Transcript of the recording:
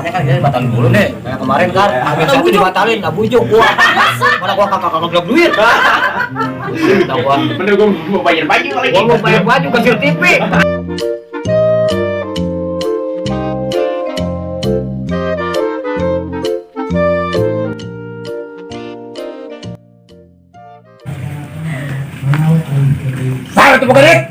Harapannya kan kita dibatalin dulu nih. Kayak kemarin kan, H-1 dibatalin, nggak bujuk gua. Mana gua kagak kagak duit. Pusing tau gua. Bener gua mau bayar baju lagi. Gua mau bayar baju kasih TV. Salah tuh bukan.